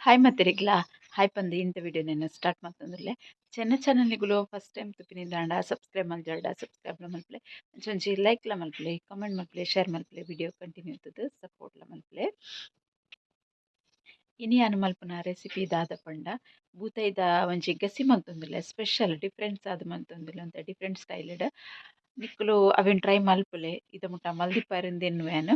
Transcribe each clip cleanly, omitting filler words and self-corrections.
Hi ಮತ್ತೆರಿಗ್ಲಾ hi ಪಂದು ಇಂತ video ನೆನ್ start ಮಲ್ತೊಂದುಲ್ಲೆ. ಚೆನ್ನ ಚಾನಲ್ಗುಲು ಫಸ್ಟ್ ಟೈಮ್ ತುಪಿನಿದಾಂಡ ಸಬ್ಸ್ಕ್ರೈಬ್ ಮಲ್ಜಾಡ ಸಬ್ಸ್ಕ್ರೈಬ್ ಮಲ್ಪುಲೆ, ಅಂಚ ಲೈಕ್ ಲ ಮಲ್ಪುಲೆ, ಕಾಮೆಂಟ್ ಮಲ್ಪುಲೆ, ಶೇರ್ ಮಲ್ಪುಲೆ, ವಿಡಿಯೋ ಕಂಟಿನ್ಯೂ ಇತ್ತದು ಸಪೋರ್ಟ್ ಲ ಮಲ್ಪುಲೆ. ಇನಿ ಯಾನ್ ಮಲ್ಪುನ ರೆಸಿಪಿ ದಾದ ಪಂಡ ಬೂತೈದ ಒಂಜಿ ಗಸಿ ಮಲ್ತೊಂದುಲ್ಲೆ, ಸ್ಪೆಷಲ್ ಡಿಫ್ರೆನ್ಸ್ ಆದ್ ಮಲ್ತೊಂದುಲ್ಲೆ, ಒಂತೆ ಡಿಫ್ರೆಂಟ್ ಸ್ಟೈಲ್ ಡ್. ನಿಕುಲು ಅವೆನ್ ಟ್ರೈ ಮಲ್ಪುಲೆ, ಇದ ಮುಟ್ಟ ಮಲ್ದಿಪ್ಪರೆಂದ್ ಎನ್ನುವೆ ಯಾನ್.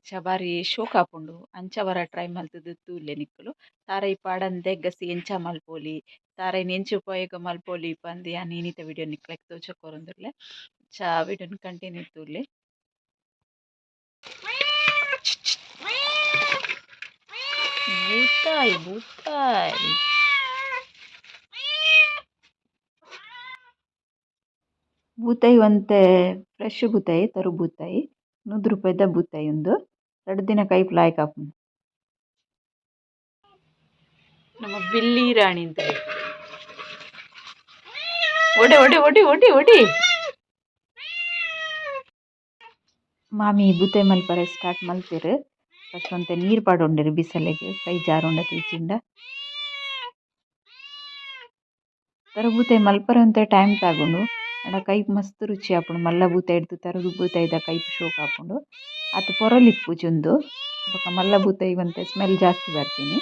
ಚ ಬಾರಿ ಶೋಕ್ ಆಪುಂಡು, ಅಂಚ ವರ ಟ್ರೈ ಮಲ್ತುದು ತೂಲೆ. ನಿಕುಲು ತಾರೈ ಪಾಡಂದೆ ಗಸಿ ಎಂಚ ಮಲ್ಪೊಲಿ, ತಾರೈನ್ ಎಂಚ ಉಪಯೋಗ ಮಲ್ಪೊಲಿ ಪಂದ್ ಯಾನ್ ಇನಿತ ವಿಡಿಯೋ ನಿಕ್ಲೆಗ್ ತೋಜ ಕೊರೊಂದುಲ್ಲೆ. ಚ ವಿಡಿಯೋನ್ ಕಂಟಿನ್ಯೂ ತೂಲೆ. ಬೂತಾಯಿ ಬೂತಾಯಿ ಬೂತಾಯಿ ಒಂತೆ ಫ್ರೆಶ್ ಬೂತಾಯಿ, ತರು ಬೂತಾಯಿ, 100 ರೂಪಾಯಿದ ಬೂತಾಯಿ ಉಂದು. ರಡ್ಡ್ ದಿನ ಕೈಪು ಲಾಯ್ಕ್ ಆಪುಂಡು. ನಮ್ಮ ಬಿಲ್ಲಿ ರಾಣಿ ಅಂತ. ಒಡೆ ಒಡೆ ಒಡಿ ಒಡಿ ಒಡಿ. ಮಾಮಿ ಬೂತಾಯಿ ಮಲ್ಪರೆ ಸ್ಟಾರ್ಟ್ ಮಲ್ತೆರ್. ಫಸ್ಟ್ ಒಂತೆ ನೀರು ಪಾಡೊಂಡೆರ್ ಬಿಸಲೆಗ್, ಕೈ ಜಾರುಂಡ ತೂಚಿಂಡ. ತರು ಬೂತಾಯಿ ಮಲ್ಪರೆ ಒಂತೆ ಟೈಮ್ ತಾಗುಂಡು, ಆಂಡ ಕೈಪ್ ಮಸ್ತ್ ರುಚಿ ಆಪುಂಡು. ಮಲ್ಲ ಬೂತಾಯಿಡ್ದ್ ತರು ಬೂತಾಯಿದ ಕೈಪ್ ಶೋಕ್ ಆಪುಂಡು. ಆತ್ ಪೊರಲು ಇಪ್ಪುಜಿ ಉಂದು. ಬೊಕ ಮಲ್ಲ ಬೂತಾಯಿ ಒಂತೆ ಸ್ಮೆಲ್ ಜಾಸ್ತಿ ಬರ್ಪಿನಿ.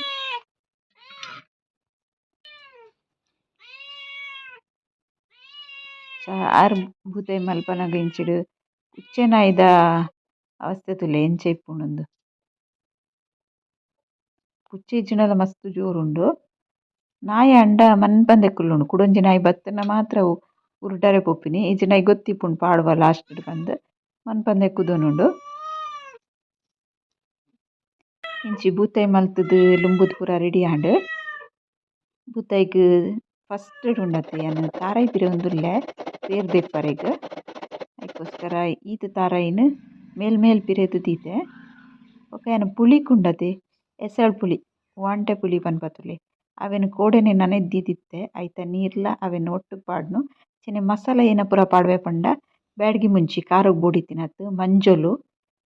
ಆರ್ ಬೂತಾಯಿ ಮಲ್ಪನಗ ಇಂಚಿಡ್ ಪುಚ್ಚೆ ನಾಯಿದ ಅವಸ್ಥೆ ತೂಲೆ ಎಂಚ ಇಪ್ಪುಂಡುಂದು. ಪುಚ್ಚೆ ಇಜ್ಜಿಂಡಲ ಮಸ್ತ್ ಜೋರುಂಡು. ನಾಯಿ ಆಂಡ ಮನ್ಪಂದೆ ಕುಲ್ಲುಂಡು. ಕುಡೊಂಜಿ ನಾಯಿ ಬತ್ತ್ಂಡ ಮಾತ್ರ ಅವು ಉರುಡರೆ ಪೋಪಿನಿ. ಇಜ್ಜಿಂಡ ಐಕ್ ಗೊತ್ತಿಪ್ಪುಂಡು ಪಾಡುವ ಲಾಸ್ಟ್ ಡ್ ಪಂದ್ ಮನ್ಪಂದೆ ಕುದೊನುಂಡು. ಇಂಚಿ ಬೂತಾಯಿ ಮಲ್ತುದು ಲುಂಬುದು ಪೂರ ರೆಡಿ ಆಂಡ್. ಬೂತಾಯಿಗ್ ಫಸ್ಟ್ ಉಂಡತೆ ಯಾನ್ ತಾರಾಯಿ ಪಿರವೊಂದುಲ್ಲೆ ಪೇರ್ ದೆಪ್ಪರೆಗ್. ಐಕೋಸ್ಕರ ಈತ್ ತಾರಾಯಿನ್ ಮೇಲ್ ಮೇಲ್ ಪಿರೆದ್ ದೀತೆ. ಬೊಕ ಯಾನ್ ಪುಳಿ ಕುಂಡತೆ ಎಸಳ್ ಪುಳಿ ವಾಂಟೆ ಪುಳಿ ಪನ್ಪತುಲೆ ಅವೆನ್ ಕೋಡೆನೆ ನನೆತ್ ದೀದಿತ್ತೆ. ಐತ ನೀರ್ಲ ಅವೆನ್ ಒಟ್ಟುಗು ಪಾಡ್ನು. ಅಂಚನೆ ಮಸಾಲೆ ಏನ ಪೂರ ಪಾಡುವೆ ಪಂಡ ಬ್ಯಾಡ್ಗಿ ಮುಂಚಿ ಖಾರಗ್ ಬೋಡಿತ್ತಿನತ್, ಮಂಜೊಲು,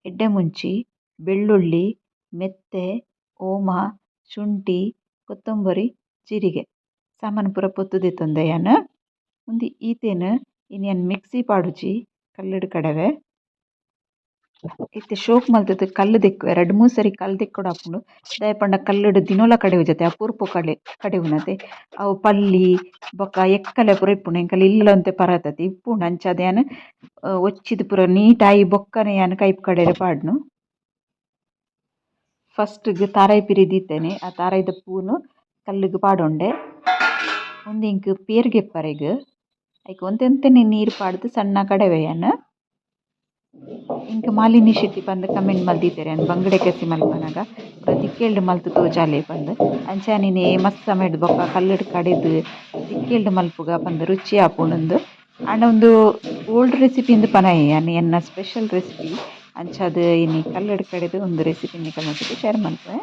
ಎಡ್ಡೆ ಮುಂಚಿ, ಬೆಳ್ಳುಳ್ಳಿ, ಮೆತ್ತೆ, ಓಮ, ಶುಂಠಿ, ಕೊತ್ತಂಬರಿ, ಜೀರಿಗೆ ಸಾಮಾನ್ ಪೂರ ಪೊತ್ತು ದೆತ್ತೊಂದೆ ಯಾನ್. ಉಂದು ಈತೆನ್ ಇನಿ ಯಾನ್ ಮಿಕ್ಸಿ ಪಾಡುಜಿ, ಕಲ್ಲುಡ್ ಕಡವೆ. ಇತ್ತೆ ಶೋಕ್ ಮಲ್ತುದು ಕಲ್ಲ್ ದೆಕ್ಕುವೆ. ರಡ್ಡ್ ಮೂಜಿ ಸರಿ ಕಲ್ಲ್ ದೆಕ್ಕೊಡಾಪುಂಡು. ದಾಯೆ ಪಂಡ ಕಲ್ಲುಡ್ ದಿನೋಲ ಕಡೆವುಜತೆ ಅಪೂರ್ಪ ಕಡೆ ಕಡೆವುನತೆ. ಅವು ಪಲ್ಲಿ ಬೊಕ ಎಕ್ಕಲೆ ಪೂರ ಇಪ್ಪುಂಡು. ಎಂಕಲ್ ಇಲ್ಲಲ ಒಂತೆ ಪರತತೆ ಇಪ್ಪುಂಡು. ಅಂಚಾದ್ ಯಾನ್ ಒಚ್ಚಿದ್ ಪೂರ ನೀಟ್ ಆಯಿ ಬೊಕ್ಕನೆ ಯಾನ್ ಕೈಪ್ ಕಡೆರೆ ಪಾಡ್ನು. ಫಸ್ಟ್ ಗ್ ತಾರಾಯಿ ಪಿರಿ ದೀತೇನೆ. ಆ ತಾರಾಯಿದ ಪೂನು ಕಲ್ಲುಗ್ ಪಾಡೊಂಡೆ. ಉಂದು ಎಂಕ್ ಪೇರ್ ಗೆಪ್ಪರೆಗ್. ಐಕ್ ಒಂತೆ ಒಂತೆನೆ ನೀರ್ ಪಾಡ್ದ್ ಸಣ್ಣ ಕಡೆವೆ ಯಾನ್. ಎಂಕ್ ಮಾಲಿನಿ ಶೆಟ್ಟಿ ಪಂದ್ ಕಮೆಂಟ್ ಮಲ್ದಿತ್ತೆರ್ ಯಾನ್ ಬಂಗುಡೆ ಗಸಿ ಮಲ್ಪನಗ ಪೂರ ದಿಕ್ಕೆಲ್ಡ್ ಮಲ್ತ್ ತೋಜಾಲೆ ಪಂದ್. ಅಂಚ ಯಾನ್ ಇನಿ ಮಸ್ತ್ ಸಮಯಡ್ ಬೊಕ್ಕ ಕಲ್ಲುಡ್ ಕಡೆದ್ ದಿಕ್ಕೆಲ್ಡ್ ಮಲ್ಪುಗ ಪಂದ್ ರುಚಿ ಆಪುಂಡುಂದು. ಆಂಡ ಉಂದು ಓಲ್ಡ್ ರೆಸಿಪಿ ಇಂದ್ ಪನಯೆ ಯಾನ್ ಎನ್ನ ಸ್ಪೆಷಲ್ ರೆಸಿಪಿ. ಅಂಚಾದ್ ಇನಿ ಕಲ್ಲುಡ್ ಕಡೆದ್ ಉಂದು ರೆಸಿಪಿ ನಿಕಲ್ನೊಟ್ಟಿಗೆ ಶೇರ್ ಮಲ್ಪುವೆ.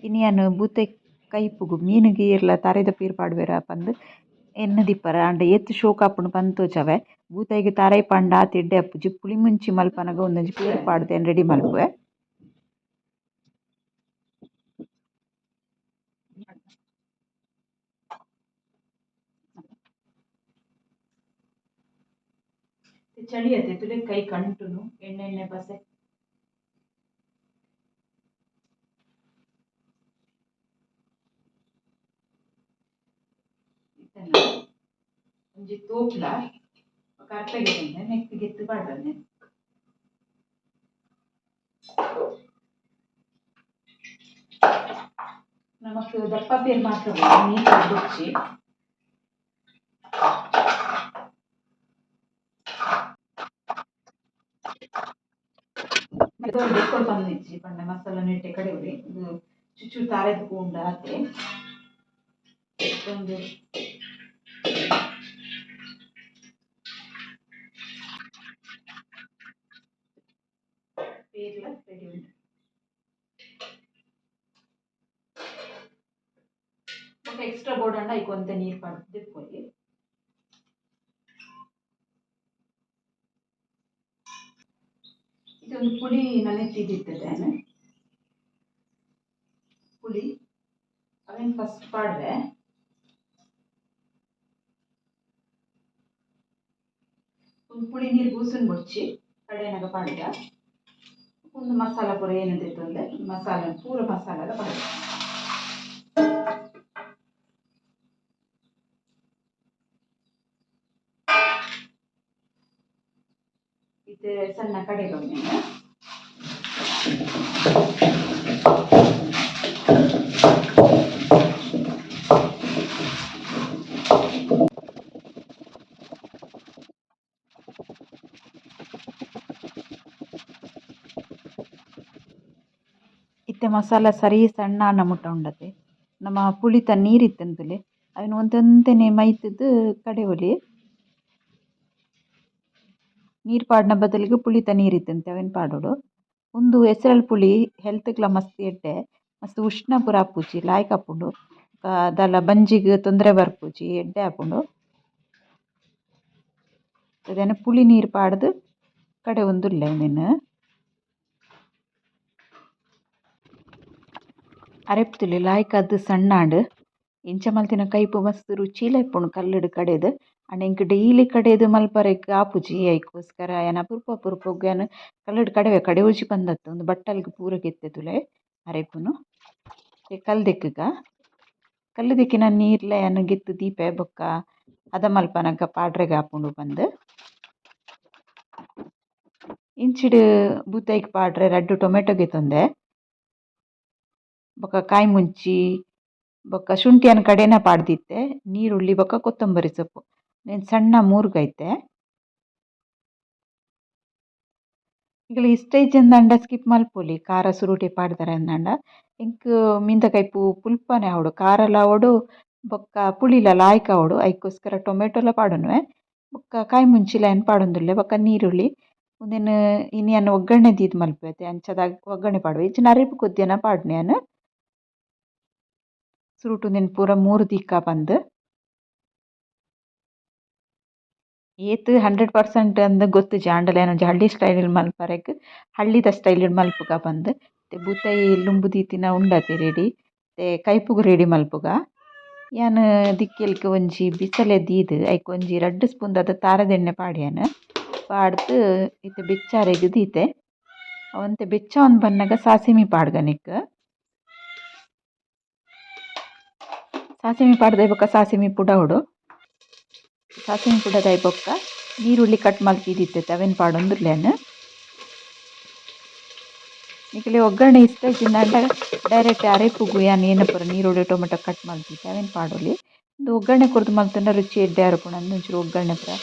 ಇನಿ ಯಾನ್ ಬೂತೆ ಕೈಪುಗು ಮೀನುಗ್ ಏರ್ಲ ತಾರಾಯಿದ ಪೇರ್ ಪಾಡುವೆರಾ ಪಂದ್ ಎನ್ನುದಿಪ್ಪರ್. ಆಂಡ ಏತ್ ಶೋಕ್ ಆಪುಂಡು ಪಂದ್ ತೋಜಾವೆ. ಬೂತಾಯಿಗ್ ತಾರಾಯಿ ಪಾಡ್ಂಡ ಆತ್ ಎಡ್ಡೆ ಆಪುಜಿ. ಪುಳಿ ಮುಂಚಿ ಮಲ್ಪನಗ ಉಂದೊಂಜಿ ಪೇರ್ ಪಾಡ್ದ್ ಯಾನ್ ರೆಡಿ ಮಲ್ಪುವೆ. ಚಳಿ ಅತ್ತೆ ತುಲೆ ಕೈ ಕಂಟುನು ಎಣ್ಣೆ ಎಣ್ಣೆ ಪಸೆ. ಒಂಜಿ ತೋಪ್ಲ ಬೊಕ ಅರ್ಪೆ ಗೆತೊಂದೆ ನೆಕ್ಕ್ ಗೆತ್ತ್ ಪಾಡ್ವೆ. ನಮಕ್ ದಪ್ಪ ಪೇರ್ ಮಾತ್ರ ಬೋಡು, ನೀರ್ ಬೊಡ್ಚಿ. ದೆಕ್ಕೊಡು ಪಂದಿಜ್ಜಿ ಪಂಡ ಮಸಾಲ ನೆಟ್ಟೆ ಕಡೆವೊಲಿ. ಉಂದು ಚುಚ್ಚು ತಾರೆದ ಪೂ ಉಂಡು ಆತೆ. ಒಂದು ಪೇರ್ಲ ರೆಡಿ ಉಂಡು. ಬೊಕ ಎಕ್ಸ್ಟ್ರಾ ಬೋಡಾಂಡ ಐಕ್ ಒಂತೆ ನೀರ್ ಪಾಡ್ದ್ ದೆಪ್ಪೊಲಿ. ಇತ್ತೆ ಒಂದು ಪುಳಿ ನನೆತ್ತಿದ್ದಿತ್ತದೆ ಪುಳಿ ಅವೇನು ಫಸ್ಟ್ ಪಾಡ್ವೆ. ಒಂದು ಪುಳಿ ನೀರು ಗೂಸುನ್ ಬೊಡ್ಚಿ ಕಡೆಯನಾಗ ಪಾಡ್ದ. ಒಂದು ಮಸಾಲ ಪೂರ ಏನಿದೆ ಮಸಾಲೆ ಪೂರ ಮಸಾಲೆಲ್ಲ ಪಾಡ್ದ. ಇತ್ತೆ ಸಣ್ಣ ಕಡೆಗೆ. ಇತ್ತೆ ಮಸಾಲ ಸರಿ ಸಣ್ಣ ಆನ ಮುಟ್ಟ ಉಂಡತೆ. ನಮ್ಮ ಪುಳಿತ ನೀರಿತ್ತಂತಲೆ ಅವೆನ್ ಒಂತೊಂತೆನೆ ಮೈತ್ದ್ ಕಡೆವೊಲಿ. ನೀರು ಪಾಡಿನ ಬದಲಿಗೆ ಪುಳಿತ ನೀರಿತ್ತಂತೆ ಅವೆನ್ ಪಾಡೊಡು. ಉಂದು ಎಸಳ್ ಪುಳಿ ಹೆಲ್ತ್ಗ್ಲ ಮಸ್ತ್ ಎಡ್ಡೆ, ಮಸ್ತ್ ಉಷ್ಣ ಪೂರ ಆಪುಜಿ, ಲಾಯ್ಕ್ ಆಪುಂಡು. ದಾಲ ಬಂಜಿಗ್ ತೊಂದರೆ ಬರ್ಪುಜಿ, ಎಡ್ಡೆ ಆಪುಂಡು. ಅದೇನ ಪುಳಿ ನೀರು ಪಾಡ್ದ್ ಕಡೆವೊಂದುಲ್ಲೆ ಉಂದೆನ್. ಅರೆಪ್ತುಲೆ ಲಾಯ್ಕಾದ್ ಸಣ್ಣ ಆಂಡ್. ಇಂಚ ಮಲ್ತಿನ ಕೈಪು ಮಸ್ತ್ ರುಚಿಲ ಇಪ್ಪುಂಡು ಕಲ್ಲುಡು ಕಡೆದ್. ಆಂಡ ಎಂಕ್ ಡೈಲಿ ಕಡೆದ್ ಮಲ್ಪರೆಗ್ ಆಪುಜಿ. ಐಕೋಸ್ಕರ ಯಾನ್ ಅಪರೂಪ ಅಪರೂಪೊಗು ಯಾನ್ ಕಲ್ಲುಡು ಕಡೆವೆ, ಕಡೆವೊಜಿ ಪಂದತ್ತ್. ಉಂದು ಬಟ್ಟಲ್ಗ್ ಪೂರ ಗೆತ್ತೆದುಲೆ ಅರೆಪುನು. ಕಲ್ಲ್ ದೆಕ್ಕುಗ. ಕಲ್ಲ್ ದೆಕ್ಕಿನ ನೀರ್ಲ ಯಾನ್ ಗೆತ್ತ್ ದೀಪೆ, ಬೊಕ್ಕ ಹದ ಮಲ್ಪನಗ ಪಾಡ್ರೆಗ್ ಆಪುಂಡು ಪಂದ್. ಇಂಚಿಡ್ ಬೂತಾಯಿಗ್ ಪಾಡ್ರೆ ರಡ್ಡ್ ಟೊಮೆಟೊ ಗೆತೊಂದೆ. ಬೊಕ್ಕ ಕಾಯಿ ಮುಂಚಿ ಬೊಕ್ಕ ಶುಂಠಿಯನ್ನು ಕಡೆನ ಪಾಡ್ದಿತ್ತೆ. ನೀರುಳ್ಳಿ ಬೊಕ್ಕ ಕೊತ್ತಂಬರಿ ಸೊಪ್ಪು ನೆನ್ ಸಣ್ಣ ಮೂರ್ಗೈತೆ. ನಿಕುಲು ಇಷ್ಟ ಇಜ್ಜಂದಾಂಡ ಸ್ಕಿಪ್ ಮಲ್ಪೊಲಿ, ಖಾರ ಸುರುಟೆ ಪಾಡ್ದರ ಅಂದಾಂಡ. ಎಂಕ್ ಮೀನ್ದ ಕೈಪು ಪುಲ್ಪನೆ ಆವೊಡು, ಖಾರಲ ಆವೊಡು ಬೊಕ್ಕ ಪುಳಿಲ ಲಾಯ್ಕ್ ಆವೊಡು. ಐಕೋಸ್ಕರ ಟೊಮೆಟೊಲ ಪಾಡೊನುವೆ. ಬೊಕ್ಕ ಕಾಯಿ ಮುಂಚಿಲ ಯಾನ್ ಪಾಡೊಂದುಲ್ಲೆ. ಬೊಕ್ಕ ನೀರುಳ್ಳಿ ಉಂದೆನ್ ಇನಿ ಯಾನ್ ಒಗ್ಗರಣೆ ದೀದ್ ಮಲ್ಪುವೆ ಅಂಚಾದ್ ಒಗ್ಗರಣೆ ಪಾಡುವೆ. ಇಜ್ಜಿಂಡ ಅರೆಪು ಕೊದ್ಯನ ಪಾಡುನೆ ಯಾನ್. ಸುರುಟು ಉಂದೆನ್ ಪೂರ ಮೂರು ದೀಕ ಪಂದ್. ಏತ್ 100% ಅಂದ್ ಗೊತ್ತುಜಿ, ಆಂಡಲ ಯಾನ್ ಒಂಜಿ ಹಳ್ಳಿ ಸ್ಟೈಲ್ ಮಲ್ಪರೆಗ್ ಹಳ್ಳಿದ ಸ್ಟೈಲ್ ಮಲ್ಪುಗ ಪಂದ್. ಬೂತಾಯಿ ಲುಂಬು ದೀತಿನ ಉಂಡತೆ ರೆಡಿ. ಕೈಪುಗು ರೆಡಿ ಮಲ್ಪುಗ. ಯಾನ್ ದಿಕ್ಕೆಲ್ಗ್ ಒಂಜಿ ಬಿಸಲೆ ದೀದ್ ಐಕ್ ಒಂಜಿ 2 ಸ್ಪೂನ್ ದಾದ ತಾರದೆಣ್ಣೆ ಪಾಡ್ಯಾನ್. ಪಾಡ್ದ್ ಇತ್ತೆ ಬೆಚ್ಚಾರೆಗ್ ದೀತೆ. ಒಂತೆ ಬೆಚ್ಚ ಆವೊಂದು ಬನ್ನಗ ಸಾಸಿಮಿ ಪಾಡ್ಗ ನೆಕ್ಕ್. ಸಾಸಿಮಿ ಪಾಡ್ದಾಯಿ ಬೊಕ್ಕ ಸಾಸಿಮಿ ಪುಡವೊಡು. ಸಾಸಿಮಿ ಪುಡದಾಯಿ ಬೊಕ್ಕ ನೀರುಳ್ಳಿ ಕಟ್ ಮಲ್ತ್ ಅವೆನ್ ಪಾಡೊಂದುಲ್ಲೆ ಯಾನ್. ನಿಕಲೆ ಒಗ್ಗರಣೆ ಇಷ್ಟ ಇಜ್ಜಿಂದಾಂಡ ಡೈರೆಕ್ಟ್ ಅರೆಪುಗು ಯಾನ್ ಏನ ಪೂರ ನೀರುಳ್ಳಿ ಟೊಮೆಟೊ ಕಟ್ ಮಲ್ತಿತ್ತೆ ಅವೆನ್ ಪಾಡೊಲಿ. ಉಂದು ಒಗ್ಗರಣೆ ಕೊರ್ದು ಮಲ್ತ್ಂಡ ರುಚಿ ಎಡ್ಡೆ ಆರುಪುಂಡು ಅಂದ್ ಒಂಚೂರು ಒಗ್ಗರಣೆ ಪೂರ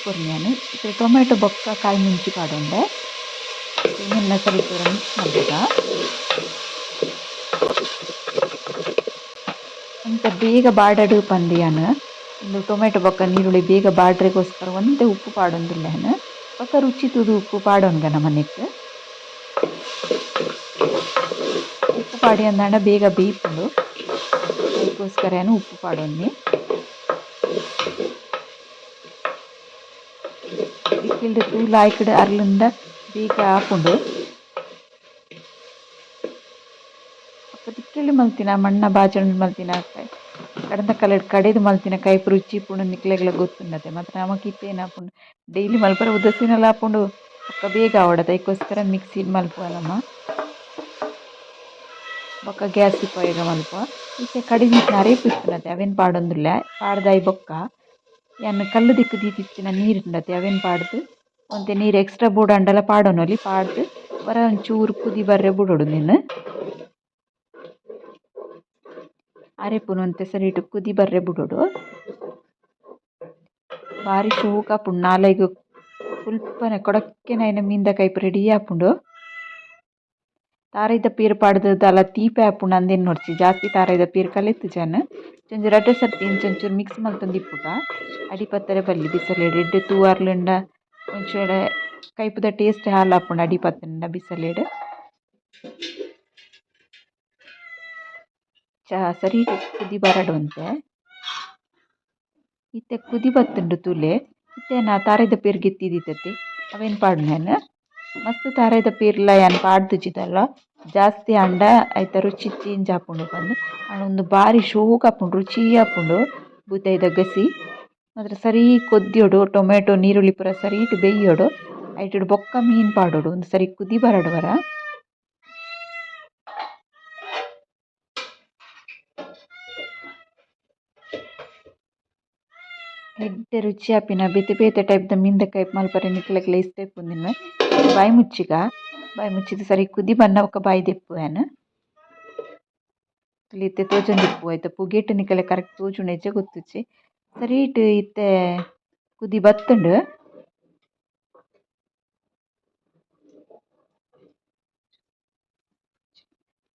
ಕೊರ್ನಿ ಯಾನ್. ಇತ್ತೆ ಟೊಮೆಟೊ ಬೊಕ್ಕ ಕಾಯಿ ಮುಂಚಿ ಪಾಡೊಂಡೆ. ಉಂದೆನ್ ಸರಿ ಪೂರ ಮಿಕ್ಸ್ ಮಲ್ಪುಗ. ಒಂತೆ ಬೇಗ ಬಾಡಡ್ ಪಂದ್ ಯಾನ್. ಉಂದು ಟೊಮೆಟೊ ಬೊಕ್ಕ ನೀರುಳ್ಳಿ ಬೇಗ ಬಾಡ್ರೆಗೋಸ್ಕರ ಒಂತೆ ಉಪ್ಪು ಪಾಡೊಂದುಲ್ಲೆ ಯಾನ್. ಬೊಕ್ಕ ರುಚಿ ತೂದು ಉಪ್ಪು ಪಾಡೊನ್ಗ ನಮ ನೆಕ್ಕ್. ಉಪ್ಪು ಪಾಡಿ ಅಂದಾಂಡ ಬೇಗ ಬೇಯ್ಪುಂಡು. ಐಕೋಸ್ಕರ ಯಾನ್ ಉಪ್ಪು ಪಾಡೊನ್ನಿ. ದಿಕ್ಕೆಲ್ಡ್ ತೂ ಲಾಯ್ಕ್ಡ್ ಅರ್ಲುಂಡ ಬೇಗ ಆಪುಂಡು. ಬೊಕ್ಕ ದಿಕ್ಕೆಲ್ ಮಲ್ತಿನ ಮಣ್ಣ ಬಾಜನಡ್ ಮಲ್ತಿನ ಕಡಂದ ಕಲಟ್ ಕಡೆದ್ ಮಲ್ತಿನ ಕೈಪು ರುಚಿ ಇಪ್ಪುಂಡು ನಿಕ್ಲೆಗ್ಲ ಗೊತ್ತುಂಡತೆ. ಮಾತ್ರ ನಮಕ್ ಇತ್ತೆ ಏನಾಪುಂಡು, ಡೈಲಿ ಮಲ್ಪರೆ ಉದಾಸೀನಲ ಆಪುಂಡು, ಬೊಕ್ಕ ಬೇಗ ಆವೊಡತೆ. ಐಕೋಸ್ಕರ ಮಿಕ್ಸಿಡ್ ಮಲ್ಪುವ ನಮ. ಬೊಕ್ಕ ಗ್ಯಾಸ್ ಉಪಯೋಗ ಮಲ್ಪುವ. ಇತ್ತೆ ಕಡಿದಿತ್ತಿನ ಅರೆಪು ಇಪ್ಪುನತೆ ಅವೆನ್ ಪಾಡೊಂದುಲ್ಲೆ. ಪಾಡ್ದಾಯಿ ಬೊಕ್ಕ ಯಾನ್ ಕಲ್ಲ್ ದಿಕ್ಕ್ ದೀದಿತ್ತಿನ ನೀರು ಉಂಡತೆ ಅವೆನ್ ಪಾಡ್ದ್ ಒಂತೆ ನೀರು ಎಕ್ಸ್ಟ್ರಾ ಬೋಡಾಂಡಲ ಪಾಡೊನೊಲಿ. ಪಾಡ್ದ್ ಒರ ಒಂಚೂರು ಕುದಿ ಬರ್ರೆ ಬುಡೊಡು ಉಂದೆನ್. ಅರೆಪುನು ಒಂತೆ ಸರಿಟ್ ಕುದಿ ಬರ್ರೆ ಬುಡೊಡು. ಬಾರಿ ಶೋಕು ಆಪುಂಡು. ನಾಲೈಗ್ ಪುಲ್ಪನೆ ಕೊಡಕ್ಕೆನಾಯಿನ ಮೀನ್ದ ಕೈಪು ರೆಡಿ ಆಪುಂಡು. ತಾರಾಯಿದ ಪೇರ್ ಪಾಡ್ದ್ ದಾಲ ತೀಪೆ ಆಪುಂಡು ಅಂದ್ ಎನ್ನೊಡ್ಚಿ. ಜಾಸ್ತಿ ತಾರಾಯಿದ ಪೇರ್ ಕಲೆತ್ಜಾನ್. ಒಂಜಿ ರಡ್ಡ್ ಸರ್ತಿ ಇಂಚ ಒಂಚೂರು ಮಿಕ್ಸ್ ಮಲ್ತೊಂದು ಇಪ್ಪುಗ. ಅಡಿ ಪತ್ತರೆ ಬಲ್ಲಿ ಬಿಸಲೆಡ್. ಎಡ್ಡೆ ತೂ ಅರ್ಲುಂಡ ಒಂಚೂರು ಕೈಪುದ ಟೇಸ್ಟ್ ಹಾಲ್ ಆಪುಂಡು ಅಡಿ ಪತ್ತುಂಡ ಬಿಸಲೆಡ್. ಚಾ ಸರಿ ಕುದಿ ಬರಡ್ ಒಂತೆ. ಇತ್ತೆ ಕುದಿ ಬತ್ತುಂಡು ತೂಲೆ. ಇತ್ತೆ ನಾ ತಾರಾಯಿದ ಪೇರ್ ಗೆತ್ತಿದಿತ್ತತೆ ಅವೆನ್ ಪಾಡುನೆ ಯಾನ್. ಮಸ್ತ್ ತಾರಾಯಿದ ಪೇರ್ಲ ಯಾನ್ ಪಾಡ್ದಿಜಿ ದಾಲ ಜಾಸ್ತಿ ಆಂಡ ಐತ ರುಚಿ ಚೇಂಜ್ ಆಪುಂಡು ಪಂದ್. ಆಂಡ ಉಂದು ಬಾರಿ ಶೋಕು ಆಪುಂಡು, ರುಚಿ ಆಪುಂಡು ಬೂತಾಯಿದ ಗಸಿ. ಮಾತ್ರ ಸರಿ ಕೊದ್ಯೊಡು, ಟೊಮೆಟೊ ನೀರುಳ್ಳಿ ಪೂರ ಸರಿಟ್ ಬೇಯ್ಯೊಡು. ಐಟುಡು ಬೊಕ್ಕ ಮೀನ್ ಪಾಡೊಡು, ಉಂದು ಸರಿ ಕುದಿ ಬರೊಡು ವರ. ಎಡ್ಡೆ ರುಚಿ ಆಪಿನ ಬೇತೆ ಬೇತೆ ಟೈಪ್ ದ ಮೀನ್ದ ಕೈಪ್ ಮಲ್ಪರೆ ನಿಕ್ಲೆಗ್ಲ ಇಷ್ಟ ಇಪ್ಪುಂದಿನ್ವೆ. ಬಾಯಿ ಮುಚ್ಚಿಗ, ಬಾಯಿ ಮುಚ್ಚಿದ್ ಸರಿ ಕುದಿ ಬನ್ನ ಬೊಕ್ಕ ಬಾಯಿ ದೆಪ್ಪುವೆ ಯಾನ್. ಇತ್ತೆ ತೋಜೊಂದಿಪ್ಪು ಐತ ಪುಗೆಟ್ ನಿಕಲೆ ಕರೆಕ್ಟ್ ತೋಜುಂಡ ಇಜ್ಜ ಗೊತ್ತುಜ್ಜಿ. ಸರಿಟ್ ಇತ್ತೆ ಕುದಿ ಬತ್ತುಂಡು.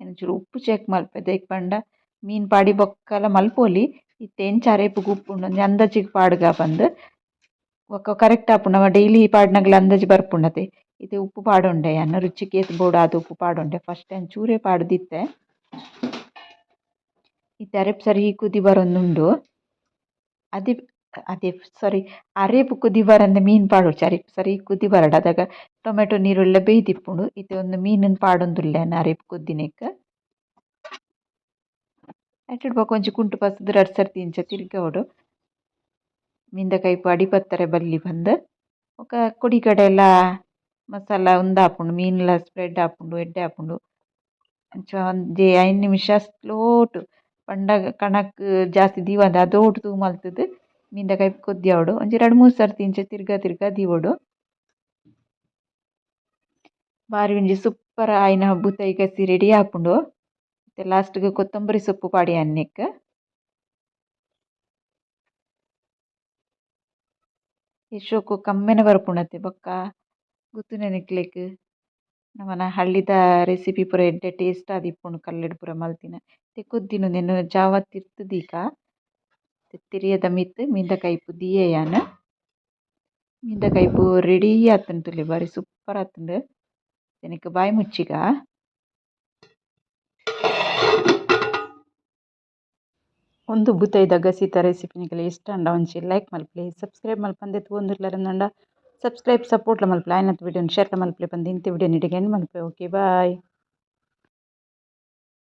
ಒಂಚೂರು ಉಪ್ಪು ಚೆಕ್ ಮಲ್ಪೆ ದಾಯೆಗ್ ಪಂಡ ಮೀನ್ ಪಾಡಿ ಬೊಕ್ಕಲ ಮಲ್ಪೊಲಿ ಇತ್ತೆ ಎಂಚ ಅರೇಪುಗು ಉಪ್ಪು ಉಂಡು ಒಂಜಿ ಅಂದಾಜಿಗ್ ಪಾಡ್ಗ ಪಂದ್. ಬೊಕ್ಕ ಕರೆಕ್ಟ್ ಆಪುಂಡು ನಮ ಡೈಲಿ ಪಾಡ್ನಗಲ ಅಂದಾಜಿ ಬರ್ಪುಂಡತೆ. ಇತ್ತೆ ಉಪ್ಪು ಪಾಡೊಂಡೆ ಯಾನ್ ರುಚಿಗ್ ಏತ್ ಬೋಡಾದ್ ಉಪ್ಪು ಪಾಡೊಂಡೆ. ಫಸ್ಟ್ ಯಾನ್ ಚೂರೇ ಪಾಡ್ದಿತ್ತೆ. ಇತ್ತೆ ಅರೇಪು ಸರಿ ಕುದಿ ಬರೊಂದುಂಡು. ಅದೇ ಅದೇ ಸಾರಿ, ಅರೇಪು ಕುದಿ ಬರಂದೆ ಮೀನ್ ಪಾಡೊಡ್ಚಿ, ಅರೇಪು ಸರಿ ಕುದಿ ಬರಡ್. ಅದಗ ಟೊಮೆಟೊ ನೀರುಳ್ಳಿ ಬೇಯ್ದಿಪ್ಪುಂಡು. ಇತ್ತೆ ಒಂದು ಮೀನುನ್ ಪಾಡೊಂದುಲ್ಲೆ ಯಾನ್ ಅರೇಪು ಕುದ್ದಿನೆಕ್. ಐಟುಡು ಬೊಕ ಒಂಜಿ ಕುಂಟು ಪತ್ತ್‌ದ್ ರಡ್ಡ್ ಸರ್ತಿ ಇಂಚ ತಿರ್ಗಾವೊಡು. ಮೀನ್ದ ಕೈಪು ಅಡಿ ಪತ್ತರೆ ಬಲ್ಲಿ ಪಂದ್. ಬೊಕ ಕೊಡಿಕಡೆ ಮಸಾಲ ಉಂದಾಪುಂಡು, ಮೀನ್ಲ ಸ್ಪ್ರೆಡ್ ಆಪುಂಡು, ಎಡ್ಡೆ ಆಪುಂಡು. ಅಂಚ ಒಂಜಿ 5 ನಿಮಿಷ ಸ್ಲೋಟ್ ಪಂಡ ಕಣಕ್ ಜಾಸ್ತಿ ದೀವಂದೆ ಅದೋಟ್ ತೂ ಮಲ್ತ್‌ದ್ ಮೀನ್ದ ಕೈಪು ಕೊದ್ಯಾವೊಡು. ಒಂಜಿ ರಡ್ಡ್ ಮೂಜಿ ಸರ್ತಿ ಇಂಚ ತಿರ್ಗ ತಿರ್ಗ ದೀವೊಡು. ಬಾರಿ ಒಂಜಿ ಸೂಪರ್ ಆಯಿನ ಬೂತಾಯಿ ಗಸಿ ರೆಡಿ ಆಪುಂಡು. ಇತ್ತೆ ಲಾಸ್ಟ್ ಗ್ ಕೊತ್ತಂಬರಿ ಸೊಪ್ಪು ಪಾಡಿಯ ನೆಕ್ಕ್. ಈ ಶೋಕು ಕಮ್ಮೆನ ಬರ್ಪುಂಡತೆ ಬೊಕ್ಕ ಗೊತ್ತುಂಡೆ ನಿಕ್ಲೆಗ್ ನಮನ ಹಳ್ಳಿದ ರೆಸಿಪಿ ಪೂರ ಎಡ್ಡೆ ಟೇಸ್ಟ್ ಆದಿಪ್ಪುಂಡು ಕಲ್ಲುಡ್ ಪೂರ ಮಲ್ತಿನ. ಇತ್ತೆ ಕೊದ್ದಿನ ಉಂದೆನ್ ಜಾವ ತಿರ್ತ್ ದೀಕ. ತಿರಿಯದ ಮಿತ್ತ್ ಮೀನ್ದ ಕೈಪು ದೀಯೆ ಯಾನ್. ಮೀನ್ದ ಕೈಪು ರೆಡಿ ಆತುಂಡು ತೂಲೆ ಬಾರಿ ಸೂಪರ್ ಆತುಂಡು. ನೆಕ್ಕ್ ಬಾಯಿ ಮುಚ್ಚಿಗ. ಉಂದು ಬೂತಾಯಿದ ಗಸಿತ ರೆಸಿಪಿ ನಿಕಲೆ ಇಷ್ಟ ಆಂಡ ಒಂಜಿ ಲೈಕ್ ಮಲ್ಪುಲೆ, ಸಬ್ಸ್ಕ್ರೈಬ್ ಮಲ್ಪಂದೆ ತೂವೊಂದುಲ್ಲೆರ್ ಪಂಡ ಸಬ್ಸ್ಕ್ರೈಬ್ ಸಪೋರ್ಟ್ ಲ ಮಲ್ಪುಲೆ, ಆಯಿನಾತ್ ವಿಡಿಯೋನ್ ಶೇರ್ ಲ ಮಲ್ಪುಲೆ ಪಂದ್ ಇಂತಿ ವಿಡಿಯೋನ್ ಇಡೆಗ್ ಎಂಡ್ ಮಲ್ಪುವೆ. Okay bye.